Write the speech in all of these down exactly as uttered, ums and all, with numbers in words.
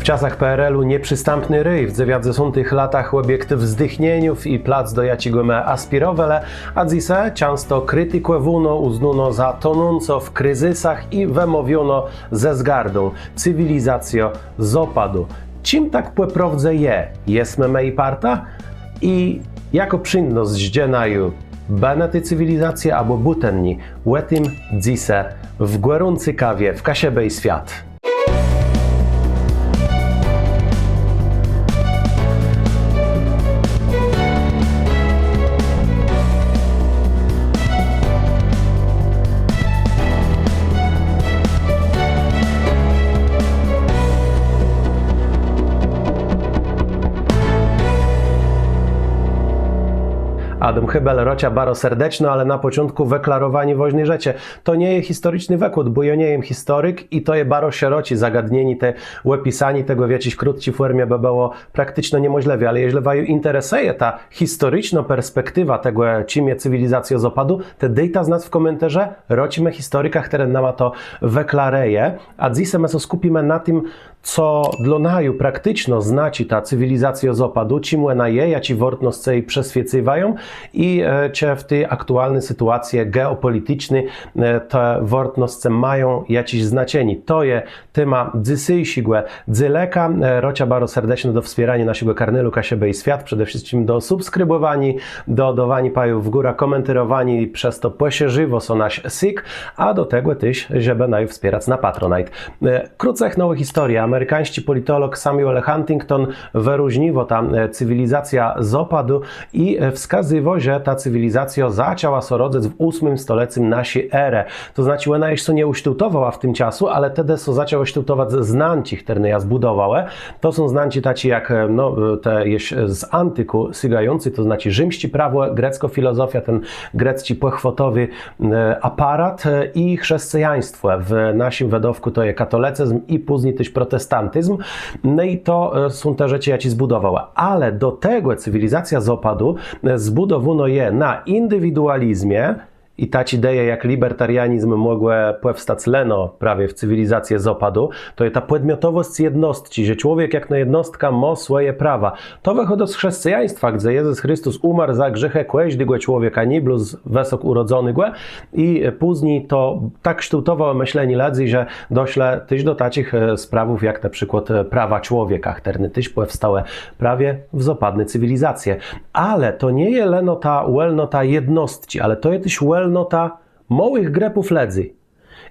W czasach P R L-u nieprzistãpny rôj, w dzewiãcdzesątëch latach òbiekt wzdichnieniów i plac, do jaczégò më aspirowelë, a dzysô czãsto kritikòwónô, ùznónô za tonącą w krizysach i wëmôwiónô ze zgardą cywilizacjô Zôpadu. Czim tak pò prôwdze je? Jesmë më ji partą? I jakô przińdnosc żdże naju bënë ti cywilizacje abò bùten ni? Ò tim dzysô w Gòrący Kawie w Kaszëbë i Swiat. Adóm Hébel, rôczã baro serdeczno, ale na pòczątkù wëklarowanié wôżny rzeczë. To nie je historiczny wëkłôd, bò jô nie jem historik i to je baro szeroczé zagadnienié, te òpisanié tegò w jaczis krótczi fòrmie bë bëło prakticzno niemòżlëwé, ale jeżlë waju interesëje ta historicznô perspektiwa tegò, czim je cywilizacjô Zôpadu, tej dôjta znac w kòmentarze, rôczimë historika, chtëren nama to wëklarëje, a dzysô më sã skùpimë na tim, co dlô naju prakticzno znaczi ta cywilizacjô Zôpadu, czim òna je, jaczé wôrtnoscë ji przëswiécywają i e, czë w ti aktualny sytuacje geòpòliticzny e, te wôrtnoscë mają jaczés znaczenié. To je téma dzysészégò dzélëka. E, rôczã baro serdeczno do wspiéraniô naszégò kanalu Kaszëbë i Swiat, przede wszëtczim do subskribòwaniô, do dôwaniô pajów w górã, kòmentérowaniô, przez to pòszerziwô sã nasz syk, a do tegò téż, żebë naju wspierac na Patronite. E, krótkò, nowô historiô. Amerikańsczi pòlitolog Samuel Huntington wëróżniwô tã e, cywilizacjã Zôpadu i e, wskazywô, że ta cywilizacjô zaczãła sã rodzëc w ósmim stolecym naszi erë. To znaczi, òna jesz sã nie ùsztôłtowała w tim czasu, ale tedë sã zaczãłë sztôłtowac znanczi, chtërne jã zbùdowałë. To są znanczi taczé jak, e, no, e, te jesz z antikù sygającé, to znaczi rzimsczé prawò, greckô filozofiô, ten grecczi pòchwôtowi e, aparat e, i chrzescëjaństwò. W naszim wëdôwkù to je katolëcyzm i pózni téż protestantizm. No i to e, są te rzeczë, jaczé zbùdowała. Ale do tegò cywilizacjô Zôpadu e, zbùdowónô je na indiwidualizmie, i taczé ideje jak libertarianizm mògłë pòwstac leno prawie w cywilizacje Zôpadu, to je ta pòdmiotowòsc jednostczi, że człowiek jakno jednostka mô swòje prawa. To wëchôdô z chrzescëjaństwa, gdze Jezës Christus ùmarł za grzéchë kòżdégò człowieka, nié blós wësok ùrodzonégò. I pózni to tak sztôłtowało mëslenié lëdzy, że doszlë téż do taczich e, sprawów jak na przikłôd e, prawa człowieka, chtërne téż pòwstałë prawie w zôpadny cywilizacje. Ale to nie je leno ta wòlnota jednostczi, ale to je téż wòlnota môłëch grëpów lëdzy.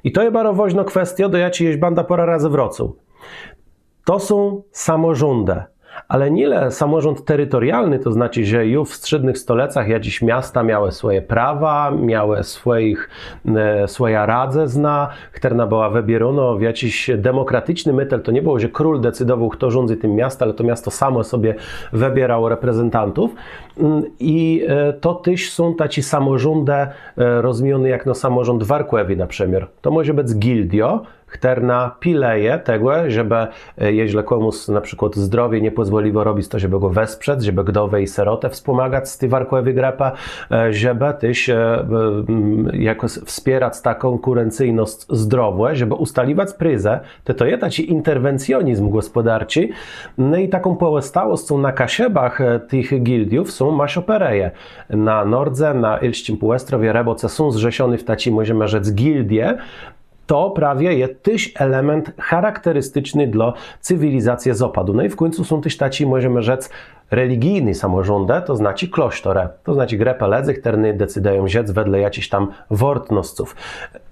I to je baro wôżnô kwestiô, do jaczi jesz bãdã pôrã razy wrôcôł. To są samòrządë. Ale nié le samòrząd teritorialny, to znaczi, że ju w strzédnëch stolecach jaczés miasta miałë swòje prawa, miałë swòjich, e, swòjã radzëznã, chtërna bëła wëbiérónô w jaczis demòkraticzny métel. To nie bëło, że król decydowôł, chto rządzy tim miastã, ale to miasto samò sobie wëbiérało reprezentantów. Mm, i e, to téż są taczé samòrządë e, rozmióné jakno samòrząd warkòwi na przëmiôr. To mòże bëc gildiô, chtërna pilëje tegò, żebë e, jeżlë kòmùs na przikłôd zdrowié nie pòzwòliło robic, to żebë gò wesprzec, żebë gdowë i sërotë wspòmagac z ti warkòwi grëpë, e, żebë téż e, m, jakòs wspierac tã kònkùrencyjnosc zdrowò, żebë ùstaliwac prizë. Tej to je taczi interwencjonizm gòspòdarczi. No i taką pòzostałoscą na Kaszëbach e, tëch gildiów są maszoperëje. Na nordze, na hélsczim półòstrowie rëbôcë są zrzeszony w taczi, mòżemë rzec, gildie. To prawie je téż element charakteristiczny dlô cywilizacje Zôpadu. No i w kùńcu są téż taczi, mòżemë rzec, religijny samòrządë, to znaczi klôsztorë, to znaczi grëpë lëdzy, chtërny decydëją żëc wedle jaczichs tam wôrtnosców.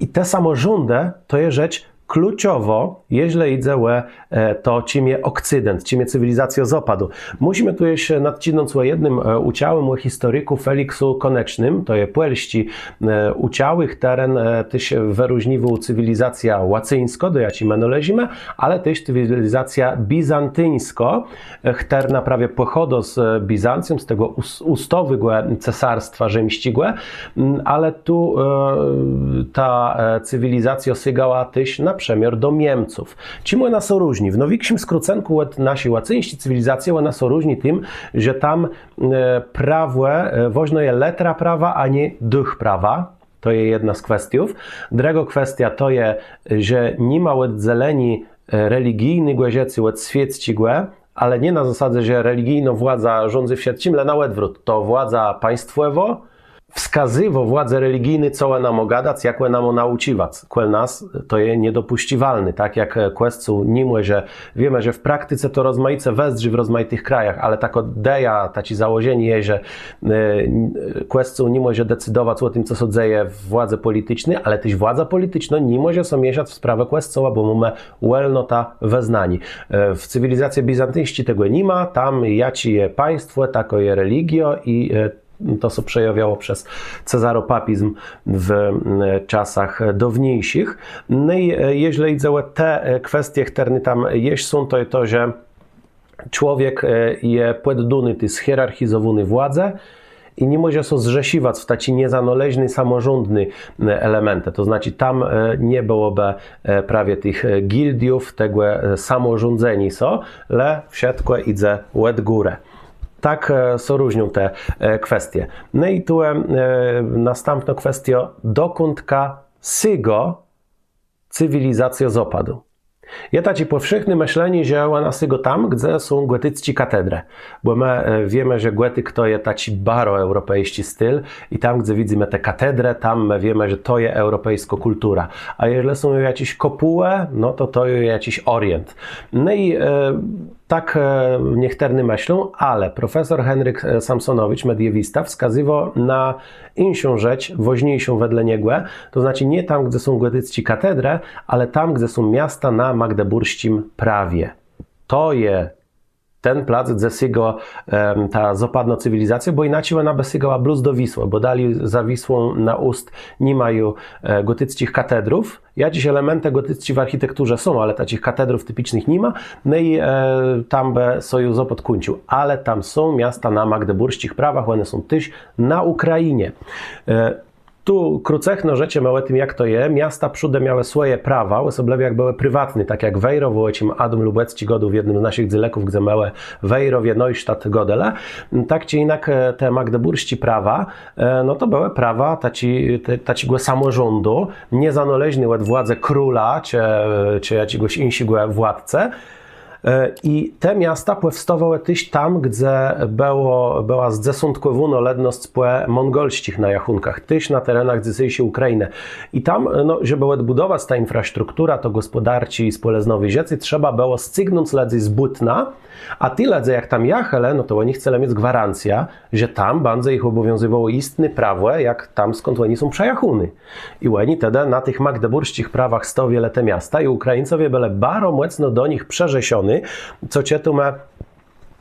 I te samòrządë to je rzecz kluczowô, jeżlë jidze ò e, to, czim je Òkcydent, czim je cywilizacjô Zôpadu. Mùszimë tu jesz nadczidnąc ò jednym e, ùczałim, ò historikù Feliksu Kònecznym, to je pòlsczi e, ùczałi, chtëren e, téż wëróżniwôł cywilizacjã łacyńską, do jaczi më nôleżimë, ale téż cywilizacjã bizantińską, e, chtërna prawie pòchôdô z e, Bizancjum, z tegò ùs-, ùstowégò cesarstwa rzimsczégò, mm, ale tu e, ta e, cywilizacjô sygała téż na przëmiôr do Miemców. Czim òna sã różni? W nôwikszim skrócënkù òd naszi łacyńsczi cywilizacje òna sã różni tim, że tam e, prawò, e, wôżnô je lëtra prawa, a nié dëch prawa. To je jedna z kwestiów. Drëgô kwestiô to je, że ni ma òddzeleniô religijnégò żëcô òd swiecczégò, ale nié na zasadze, że religijnô władza rządzy wszëtczim, le na òdwrót. To władza państwòwô wskazywô władzë religijny, co òna mô gadac, jak òna mô naùcziwac. Kòl nas to je niedopùscywalné, tak jak Kòscół ni mòże, wiémë, że w praktice to rozmajice wëzdrzi w rozmajitëch krajach, ale takô ideja, taczé założenié je, że Kòscół ni mòże decydowac ò tim, co sã dzeje w władzë pòliticzny, ale téż władza pòliticznô ni mòże sã mieszac w sprawë Kòscoła, bò mómë wòlnotã wëznaniô. W cywilizacji bizantińsczi tegò ni ma, tam jaczé je państwò, takô je religiô i to sã przejawiało przez cezaropapizm w czasach dôwniészich. No i jeżlë jidze ò te kwestie, chtërne tam jesz są, to je to, że człowiek je pòddóny ti zhierarchizowóny władzë i ni mòże sã zrzesziwac w taczé niezanôleżné, samòrządné elementë. To znaczi tam nie bëłobë prawie tëch gildiów, tegò samòrządzeniô sã, le wszëtkò jidze òd górë. Tak sã różnią te kwestie. No i tu nastãpnô kwestiô, dokądka sygô cywilizacjô Zôpadu. Je taczé pòwszechné mëszlenié, że òna sygô tam, gdze są gòticczé katedrë. Bò më wiémë, że gòtik to je taczi baro eùropejsczi sztil i tam, gdze widzymë te katedrë, tam më wiémë, że to je eùropejskô kùltura. A jeżlë są jaczés kòpùłë, no to to je jaczés Orient. No i tak niechtërny mëszlą, ale profesor Henryk Samsonowicz, mediewista, wskazywô na jinszą rzecz, wôżniészą wedle niegò, to znaczi nié tam, gdze są gòticczé katedrë, ale tam, gdze są miasta na magdebùrsczim prawie. To je ten plac, gdze sygô ta zôpadnô cywilizacjô, bò jinaczi òna bë sygała blós do Wisłë, bò dali za Wisłą na ùst ni ma ju gòticczich katedrów. Jaczés elementë gòticczi w architekturze są, ale taczich katedrów tipicznëch ni ma. No i tam bë sã ju Zôpôd kùńcził. Ale tam są miasta na magdebùrsczich prawach, òne są téż na Ùkrajinie. Tu krócëchno rzeczemë ò tim, jak to je. Miasta przódë miałë swòje prawa, òsoblëwie jak bëłë priwatné, tak jak Wejrowò, ò czim Adóm Lubòcczi gôdôł w jednym z naszich dzélëków, gdze më ò Wejrowie, Neustadt gôdelë. Tak czë jinak te magdebùrsczé prawa no to bëłë prawa taczégò samòrządu, niezanôleżné òd władzë króla czë jaczégòs jinszégò władcë. I te miasta pòwstôwałë téż tam, gdze bëła zdesątkòwónô lëdnosc pò mòngòlsczich najachùnkach, téż na terenach dzysészë Ùkrajinë. I tam, no, żebë òdbùdowac tã infrastrukturã, to gòspòdarczé i spòlëznowé rzeczë, trzeba bëło scygnąc lëdzy z bùtna. A ti lëdze, jak tam jachelë, no to òni chcelë miec gwarancjã, że tam bãdze jich òbòwiązywało jistné prawò jak tam, skąd òni są przëjachóny. I òni tedë na tëch magdebùrsczich prawach stôwielë te miasta i Ùkrajińcowie bëlë baro mòcno do nich przërzeszony, co czëtómë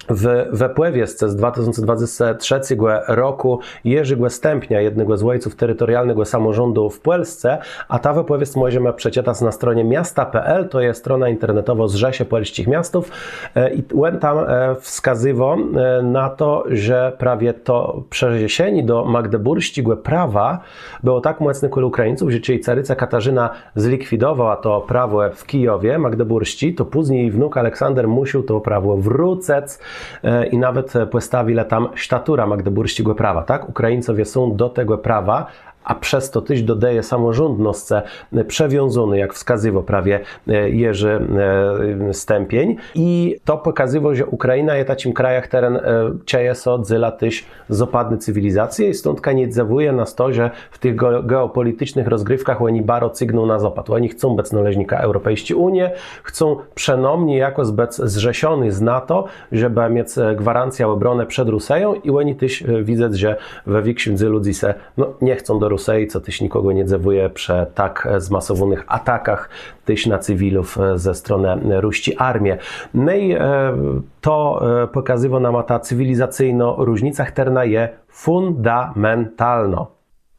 w wëpòwiescë z dwa tësące dwadzestégò trzecégò rokù Jerzégò Stępnia, jednégò z òjców teritorialnégò samòrządu w Pòlsce. A tã wëpòwiesc mòżemë przeczëtac na stronie miasta pl, to je strona internetowô Zrzeszë Pòlsczich Miastów. I òn tam wskazywôł na to, że prawie to przërzeszenié do magdebùrsczégò prawa bëło tak mòcné kòl Ùkrajińców, że czej carëca Katarzëna zlikwidowała to prawò w Kijowie magdebùrsczé, to pózni ji wnuk Aleksander mùszôł to prawò wrócëc i nawet pòstawilë tam sztaturã magdebùrsczégò prawa, tak? Ùkrajińcowie są do tegò prawa, a przez to téż do ideji samòrządnoscë przëwiązóny, jak wskazywôł prawie Jerzi Stępień. I to pòkazywô, że Ùkrajina je taczim krajã, chtëren czëje sã dzélã téż zôpadny cywilizacje i stądka nie dzëwùje nas to, że w tëch geòpòliticznëch rozgriwkach òni baro cygną na zôpôd. Òni chcą bëc nôleżnikã Eùropejsczi Ùnie, chcą przënômni jakòs bëc zrzeszony z NATO, żebë miec gwarancjã òbronë przed Rusëją i òni téż widzec, że we wikszim dzélu dzysô, no, nie chcą do Rusëji, co téż nikògò nie dzëwùje przë tak zmasowónëch atakach téż na cywilów ze stronë rusczi armie. No i to pòkazywô nama tã cywilizacyjną różnicã, chtërna je fùndamentalnô.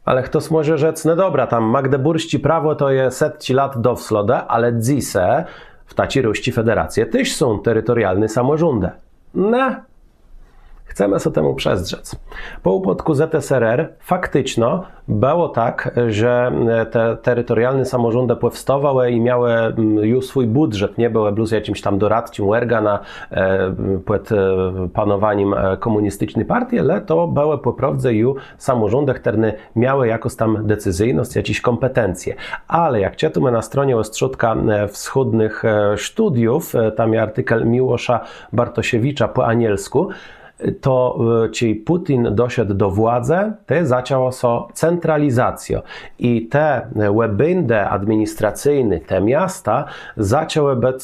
Ale chtos mòże rzec, no dobra, tam magdebùrsczé prawò to je setczi lat do slôdë, ale dzysô w taczi Rusczi Federacje téż są teritorialné samòrządë. Ne. Chcemë sã temù przëzdrzec. Pò ùpôdkù ZSRR fakticzno bëło tak, że te teritorialné samòrządë pòwstôwałë i miałë ju swój bùdżet, nie bëłë blós jaczims tam doradczim òrganã pòd panowanim kòmùnisticzny partie, le to bëłë pò prôwdze ju samòrządë, chtërne miałë jakąs tam decyzyjnosc, jaczés kòmpetencje. Ale jak czëtómë na stronie Òstrzódka Wschòdnëch Sztudiów, tam je artikel Miłosza Bartosiewicza pò anielskù, to czej Pùtin doszedł do władzë, tej zaczãła sã centralizacjô i te òbéńdë administracyjné, te miasta zaczãłë bëc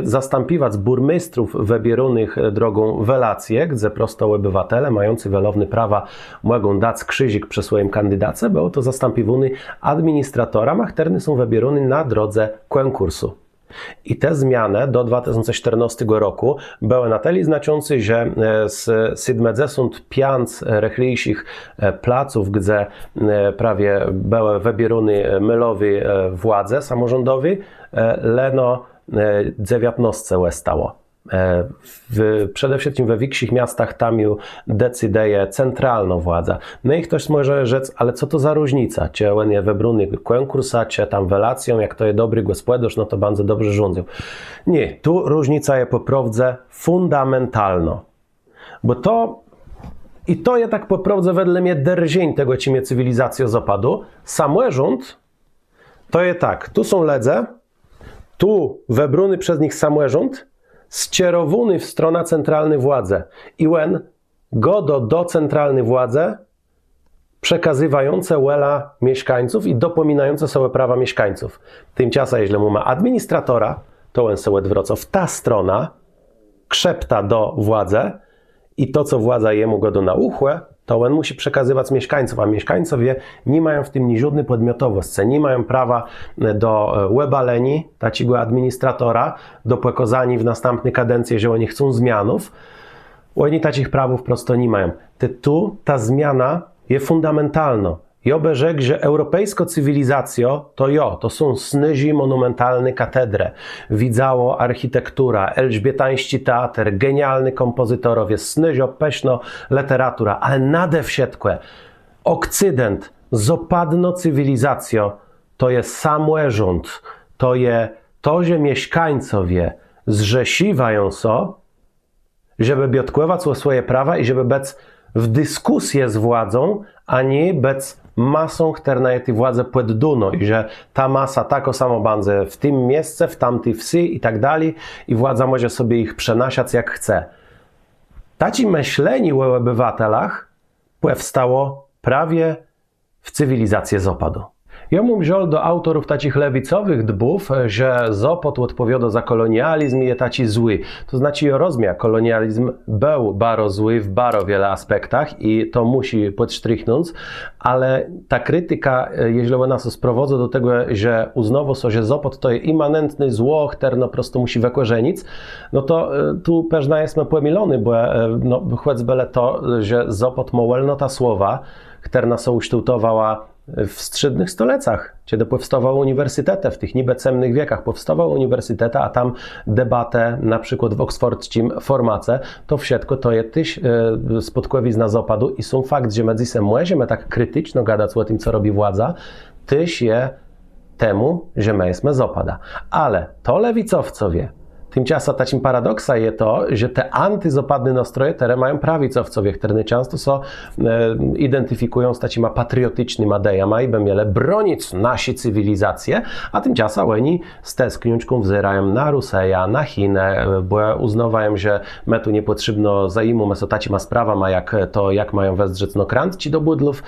zastãpiwac bùrméstrów wëbiérónëch drogą welacje, gdze prosto òbëwatele mający welowné prawa mògą dac krziżik przë swòjim kandidace, bëło to zastãpiwóné administratorama, chtërny są wëbiéróny na drodze kònkùrsu. I te zmianë do dwa tësące sztërnôstégò rokù bëłë na tëli znaczącé, że z sétmëdzesąt piãc rëchlészich placów, gdze prawie bëłë wëbiéróné môlowé władze samòrządowé, leno dzewiãtnôsce òstało. Przede wszëtczim we wikszich miastach tam ju decydëje centralnô władza. No i chtos mòże rzec, ale co to za różnica, czë òn je wëbróny kònkùrsã, czë tam welacją, jak to je dobri gòspòdôrz, no to bãdze dobrze rządzył. Nié, tu różnica je pò prôwdze fùndamentalnô. Bò to, i to je tak pò prôwdze wedle mie drżéń tegò, czim je cywilizacjô Zôpadu. Samòrząd to je tak, tu są lëdze, tu wëbróny przez nich samòrząd, sczerowóny w stronã centralny władzë. I òn gôdô do centralny władzë, przekazywającë wòlã mieszkańców i dopòminającë sã ò prawa mieszkańców. Timczasã, jeżlë mómë administratora, to òn sã òdwrôcô w tã stronã, krzeptô do władzë i to, co władza jemù gôdô na ùchò, to òn mùszi przekazywac mieszkańców, a mieszkańcowie ni mają w tim niżódny pòdmiotowòscë, ni mają prawa do òbaleniô taczégò administratora, do pòkôzaniô w nastãpny kadencji, że òni chcą zmianów. Òni taczich prawów prosto ni mają. Tej tu ta zmiana je fùndamentalnô. Jô bë rzekł, że eùropejskô cywilizacjô to jo, to są snôżé mònumentalné katedrë, widzałô architektura, elżbietańsczi teater, genialny kòmpòzytorowie, snôżô, pësznô lëteratura, ale nade wszëtkò òkcydent, zôpadnô cywilizacjô to je samòrząd, to je to, że mieszkańcowie zrzesziwają sã, żebë biôtkòwac ò swòje prawa i żebë bëc w diskùsje z władzą, a nié bëc masą, chtërna je ti władze pòddónô i że ta masa takô samò bãdze w tim miesce, w tamti wsë i tak dali, i władza mòże sobie jich przenaszac jak chce. Taczé mëszlenié ò òbëwatelach pòwstało prawie w cywilizacje Zôpadu. Jô móm żôl do aùtorów taczich lewicowëch dbów, że Zôpôd òdpòwiôdô za kòlonializm i je taczi złi. To znaczi, jô rozmiejã, kòlonializm béł baro złi w baro wiele aspektach i to mùszi pòdsztrichnąc, ale ta kritika, jeżlë òna sã sprowôdzô do tegò, że ùznôwô sã, że Zôpôd to je imanentné zło, chtërno prosto mùszi wëkòrzenic, no to tu pewno jesmë pòmilony, bò no chòcbë le to, że Zôpôd mô wòlnotã słowa, chtërna sã ùsztôłtowała w strzédnëch stolecach, czedë pòwstôwałë ùniwersytetë, w tëch nibë cemnëch wiekach pòwstôwałë ùniwersytetë, a tam debatë na przikłôd w òksfòrdzczim fòrmace, to wszëtkò to je téż spôdkòwizna Zôpadu i sóm fakt, że më dzysô mòżemë tak kriticzno gadac ò tim, co robi władza, téż je temù, że më jesmë Zôpadã. Ale to lewicowcowie. Timczasã taczim paradoksã je to, że te antizôpadné nastroje terô mają prawicowcowie, chtërny czãsto sã identifikùją z taczima patrioticznyma idejama i bë mielë bronic naszi cywilizacje, a timczasã òni z teskniączką wzérają na Rusëjã, na Chinë, bò ùznôwają, że më tu niepòtrzébno zajimómë sã taczima sprawama jak to, jak mają wëzdrzec nôkrãtczi do bùdlów,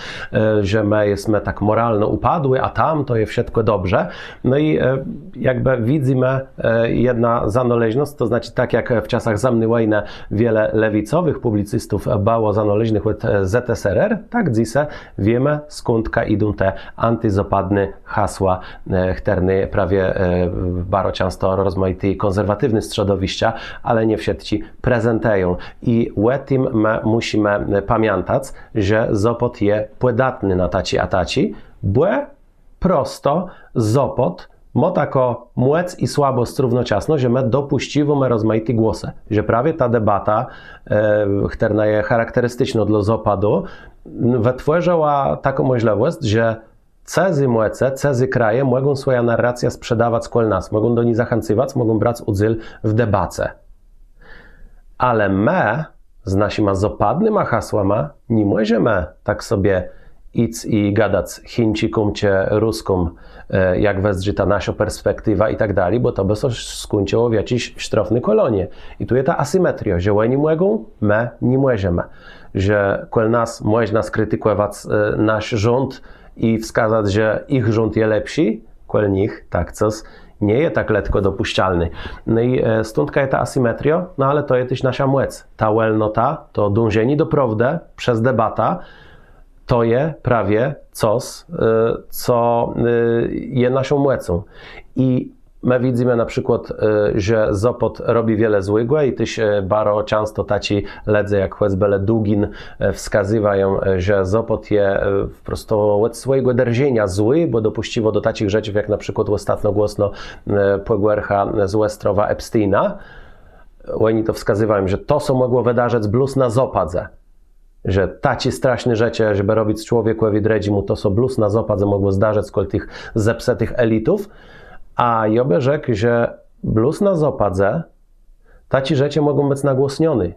że më jesmë tak mòralno ùpadłi, a tam to je wszëtkò dobrze. No i jakbë widzymë jedną zanôleżnosc, to znaczi tak jak w czasach zëmny wòjnë wiele lewicowëch pùblicystów bëło zanôleżnëch òd ZSRR, tak dzysô wiémë, skądka jidą te antizôpadné hasła, chtërne prawie baro czãsto rozmajité kònserwatiwné strzodowiszcza, ale nié wszëtczé, prezentëją. I ò tim më mùszimë pamiãtac, że Zôpôd je pòdatny na taczé ataczi, bò prosto Zôpôd Mô taką mòc i słabòsc równoczasno, że më dopùszcziwómë rozmajité głosë, że prawie ta debata, chtërna je charakteristicznô dlô Zôpadu, wëtwòrzëła taką mòżlëwòsc, że cëzé mòce, cëzé kraje mògą swòjã narracjã sprzedawac kòl nas, mògą do ni zachãcëwac, mògą brac ùdzél w debace. Ale më z naszima zôpadnyma hasłama ni mòżemë tak sobie jic i gadac Chińczikóm czë Ruskóm, jak wëzdrzi ta naszô perspektiwa i tak dali, bò to bë sã skùńczëło w jaczis sztrôfny kòlonie. I tu je ta asymetriô, że òni mògą, më ni mòżemë. Że kòl nas mòżna skritikòwac nasz rząd i wskazac, że jich rząd je lepszi, kòl nich tak cos nie je tak letkò dopùszczalné. No i stądka je ta asymetriô, no ale to je téż nasza mòc. Ta wòlnota, to dążenié do prôwdë przez debatã, to je prawie cos, co je naszą mòcą. I më widzymë na przikłôd, że Zôpôd robi wiele złégò i téż baro czãsto taczi lëdze jak chòcbë le Dugin wskazywają, że Zôpôd je wprost òd swòjégò dërżeniô złi, bò dopùscëło do taczich rzeczów jak na przikłôd òstatno głosnô pògłércha z òstrowa Epsteina. Òni to wskazywają, że to sã mògło wëdarzëc blós na Zôpadze. Że taczé straszné rzeczë, żebë robic człowiekòwi drëdżémù, to sã blós na Zôpadze mògło zdarzëc kòl tëch zepsëtëch elitów. A jô bë rzekł, że blós na Zôpadze taczé rzeczë mògą bëc nagłosnioné.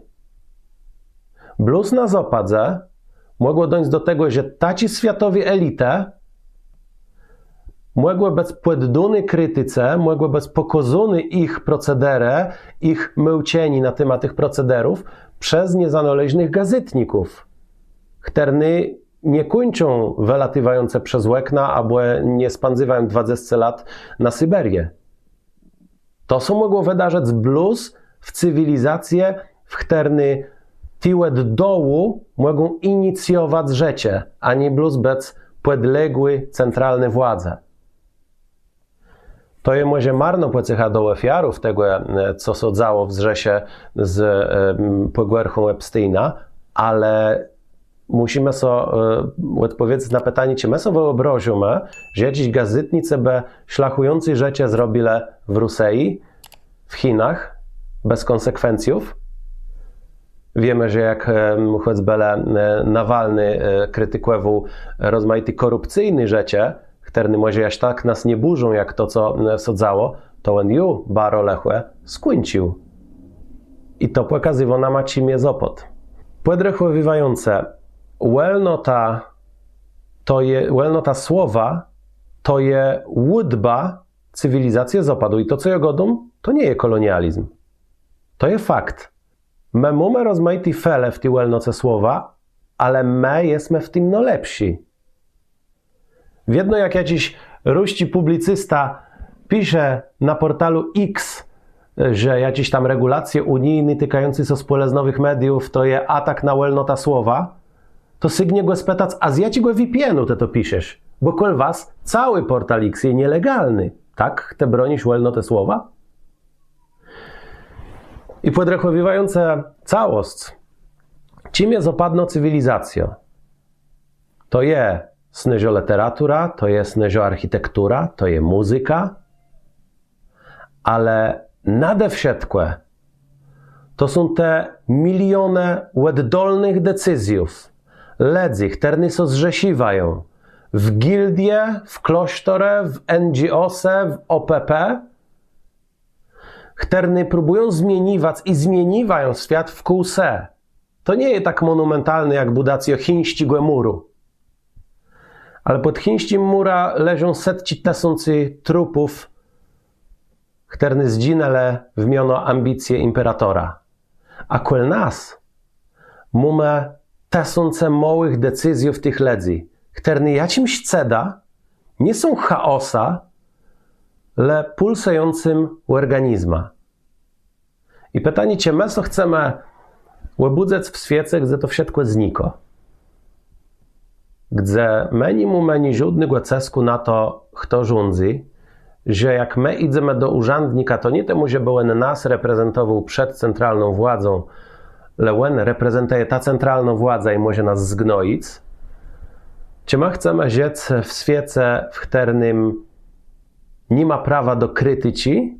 Blós na Zôpadze mògło dóńc do tegò, że taczé swiatowé elitë mògłë bëc pòddóné kritice, mògłë bëc pòkôzóné jich procederë, jich mëlczenié na témã tëch procederów przez niezanôleżnëch gazétników, chtërny nie kùńczą wëlatiwającë przez òkna abò nie spãdzywają dwadzesce lat na Syberie. To sã mògło wëdarzëc blós w cywilizacje, w chtërny ti òd dołu mògą inicjowac rzeczë, a nié blós bëc pòdległi centralny władzë. To je mòże marnô pòcécha do òfiarów tegò, co sã dzało w zrzeszë z pògłérchą Epsteina, ale mùszimë so òdpòwiedzec na pitanié, czë më so wëòbrôżómë, że jaczis gazétnicë bë szlachùjącé rzeczë zrobilë w Rusëji, w Chinach, bez kònsekwencjów. Wiémë, że jak chòcbë le Nawalny kritikòwôł rozmajité kòrupcyjné rzeczë, chtërne mòże jaż tak nas nie bùrzą jak to, co sã dzało, to òn ju baro lëchò skùńcził. I to pòkazywô nama, czim je Zôpôd. Pòdrechòwiwającë, wòlnota to je, wòlnota słowa to je ùdba cywilizacje Zôpadu. I to, co jô gôdóm, to nie je kòlonializm. To je fakt. Më mómë rozmajité fele w ti wòlnoce słowa, ale më jesmë w tim nôlepszi. Wiedno jak jaczis rusczi pùblicysta pisze na pòrtalu X, że jaczés tam regùlacje ùnijné tikającé sã spòlëznowëch mediów to je atak na wòlnotã słowa, to sygnie gò spëtac: a z jaczégò V P N-u të to piszesz? Bò kòl was całi pòrtal X je nielégalny. Tak të bronisz wòlnotë słowa? I pòdrechòwiwającë całosc, czim je zôpadnô cywilizacjô? To je snôżô lëteratura, to je snôżô architektura, to je mùzyka, ale nade wszëtkò to są te milionë òddolnëch decyzjów lëdzy, chtërny sã zrzesziwają w gildie, w klôsztorë, w N G O-së, w O P P, chtërny próbùją zmieniwac i zmieniwają swiat wkół se. To nie je tak mònumentalné jak bùdacjô chińsczégò mùru. Ale pòd chińsczim mùrã leżą setczi tësący trupów, chtërny zdżinãlë w miono ambicje imperatora. A kòl nas mómë tësące môłëch decyzjów tëch lëdzy, chtërny jaczims cëdã nie są chaòsã, le pùlsëjącym òrganizmã. I pitanié, czë më sã chcemë òbùdzëc w swiece, gdze to wszëtkò znikô? Gdze më ni mómë niżódnégò cëskù na to, chto rządzy, że jak më jidzemë do ùrzãdnika, to nié temù, żebë òn nas reprezentowôł przed centralną władzą, le òn reprezentëje tã centralną władzã i mòże nas zgnojic. Czë më chcemë żëc w swiece, w chtërnym ni ma prawa do kriticzi?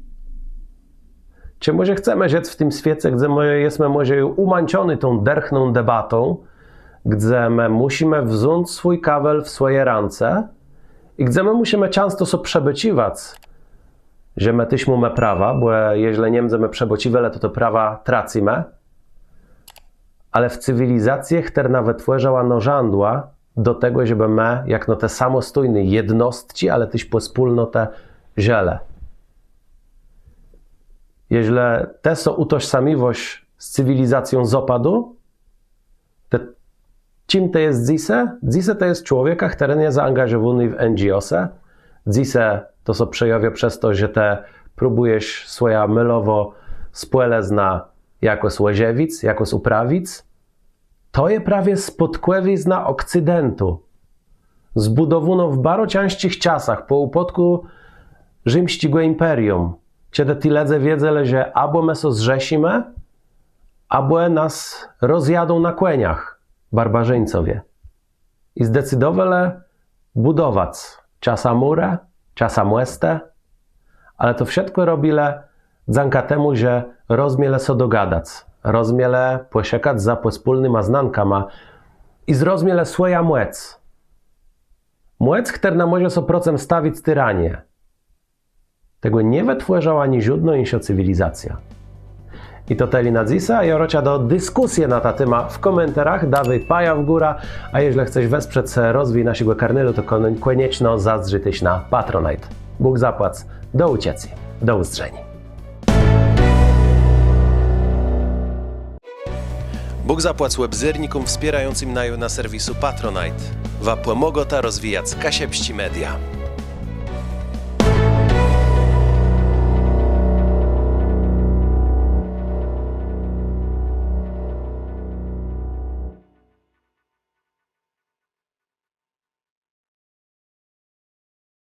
Czë mòże chcemë żëc w tim swiece, gdze më jesmë mòże ju ùmãczony tą dërchną debatą, gdze më mùszimë wząc swój kawel w swòje rãce i gdze më mùszimë czãsto so przëbôcziwac, że më téż mómë prawa, bò jeżlë nie mdzemë przëbôcziwelë, to te prawa tracymë. Ale w cywilizacje, chtërna wëtwòrzëła nôrzãdła do tegò, żebë më, jakno te samòstójné jednostczi, ale téż pòspólnotë, żëlë. Jeżlë të so ùtożsamiwôsz z cywilizacją Zôpadu, to czim të jes dzysô? Dzysô të jes człowiekã, chtëren je zaangażowóny w N G O-se. Dzysô to so przejôwiô przez to, że të próbùjesz swòjã môlową spòlëznã jakòs òżëwic, jakòs ùprawic. To je prawie spôdkòwizna Òkcydentu, zbùdowónô w baro cãżczich czasach pò ùpôdkù rzimsczégò imperium, czedë ti lëdze wiedzelë, że abò më so zrzeszimë, abò nas rozjadą na kòniach barbarzińcowie. I zdecydowelë bùdowac czasã mùrë, czasã mòstë, ale to wszëtkò robilë dzãka temù, że rozmielë so dogadac, rozmielë pòszëkac za pòspólnyma znankama i zrozmielë swòjã mòc. Mòc, chtërna mòże so procëm stawic tiranie. Tegò nie wëtwòrzëła ani żódnô jinszô cywilizacjô. I to tëli na dzysô, a jô rôczã do diskùsje na tã témã w kòmentarach, dôwôj paja w górã, a jeżlë chcesz wesprzec rozwij naszégò kanalu, to kònieczno zazdrzë téż na Patronite. Bóg zapłac, do ùczëcô, do ùzdrzeniô. Bóg zapłac òbzérnikóm wspiérającym naju na serwisu Patronite. Wa pòmôgôta rozwijac kaszëbsczé media.